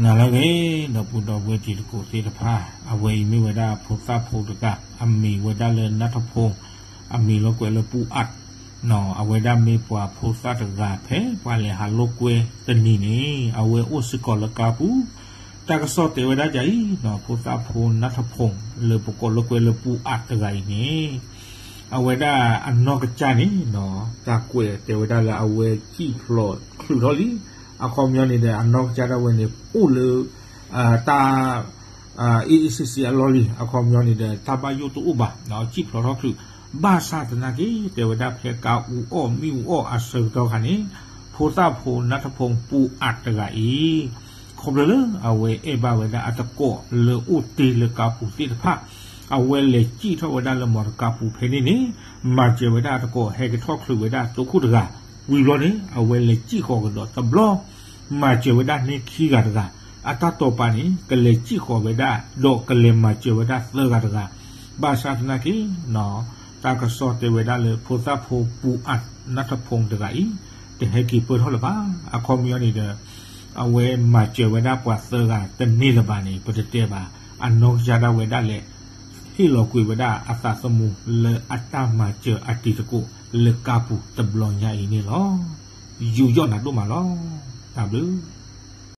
နၤလၢအဂ့ၤ ဒီပုၢ်ဒီဝဲၢ်တံၤသကိးသ့ၣ်တဖၣ်, အဝဲအံၤမ့ၢ်ဝဲဒၣ်ဖိသၣ်ဖိတဂၤ, အမံၤဝဲဒၣ်လၢနၢ်ထီၣ်ဖိ, အမံၤလီၤကွဲးလၢပူအး, အဝဲဒၣ်မ့ၢ်ပှၤဖိသၣ်တဂၤဖဲပှၤလဲၤဟးလိာ်ကွဲတနံၤန့ၣ် အဝဲအိၣ်စ့ၢ်ကီးလၢကါပူၤ, တၢ်ကစီၣ်တဲဝဲဒၣ်ဒ်အံၤ, ဖိသၣ်ဖိနၢ်ထီၣ်ဖိ လၢပကိးလီၤကွဲးလၢပူအးတဂၤအံၤန့ၣ် အဝဲဒၣ်အနီၢ်ကစၢ်န့ၣ် တၢ်ကွဲးတဲဝဲဒၣ်လၢအဝဲစံၣ်ဖျိးချုးထီၣ်လံ, အခီပညီန့ၣ်ဒီး အနီၢ်ကစၢ်ဒၣ်ဝဲန့ၣ် အိၣ်လၢ တၢ် အ့ၣ်အ့ၣ်စ့စ့အလီၢ်လံ, အခီပညီန့ၣ်ဒီး တၢ်ဘၣ်ယိၣ်တအိၣ်ဘၣ်, စံၣ်ဖျိးထီၣ်ချုး, ဘၣ်ဆၣ်သနာ်က့ တဲဝဲဒၣ်ဖဲကါအူအီၣ်မံအူအီၣ်အဆၢကတီၢ်ခါန့ၣ် ဖိသၣ်ဖိနၢ်ထီၣ်ဖိပူအးတဂၤအံၤ ခီဖျိလၢအဝဲအဲၣ်ဘၣ်ဝဲဒၣ်အသကိးလၢအိၣ်တ့ၢ်လၢကါပူၤသ့ၣ်တဖၣ်, အဝဲလဲၤစံၣ်ထီၣ်ဝဲဒၣ်လၢမီတကါပူၤဖဲန့ၣ်န့ၣ် မၤစၢၤဝဲဒၣ်အသကိးဟဲကထီၣ်ချုးဝဲဒၣ်သိခိၣ်တဂၤ, ဝံၤဘျီန့ၣ် အဝဲလဲၤစံၣ်ဃီၤကဒီးတဘျီ မၤစၢၤဝဲဒၣ်န့ၢ်ခံဂၤတဂၤ, အတၢ်တီၤပာ်န့ၣ် ကလဲၤစံၣ်ဃီၤဝဲဒၣ် ဒီးကလဲၤမၤစၢၤဝဲဒၣ်သၢဂၤတဂၤ, ဘၣ်ဆၣ်သနာ်က့ တၢ်ကစီၣ်တဲဝဲဒၣ်လၢဖိသၣ်ဖိပူအးနၢ်ထီၣ်ဖိတဂၤအံၤ တဟဲက့ၤပၢၢ်ထီၣ်လၢၤဘၣ်, အခီပညီန့ၣ်ဒီး အဝဲမၤစၢၤဝဲဒၣ်ပှၤသၢဂၤတန့ၢ်လၢၤဘၣ်န့ၣ် ပတတဲဘၣ်, အနီၢ်ကစၢ်ဒၣ်ဝဲဒၣ်လဲာ် ဟ့ၣ်လီၤကွံာ်ဝဲဒၣ်အသးသမူလၢအတၢ်မၤစၢၤအတံၤသကိးလၢကါပူၤတဘျီညါအံၤန့ၣ်လီၤ. ယူးယီၣ်နၤဒိၣ်မးလီၤ. တၢ်ဘျုး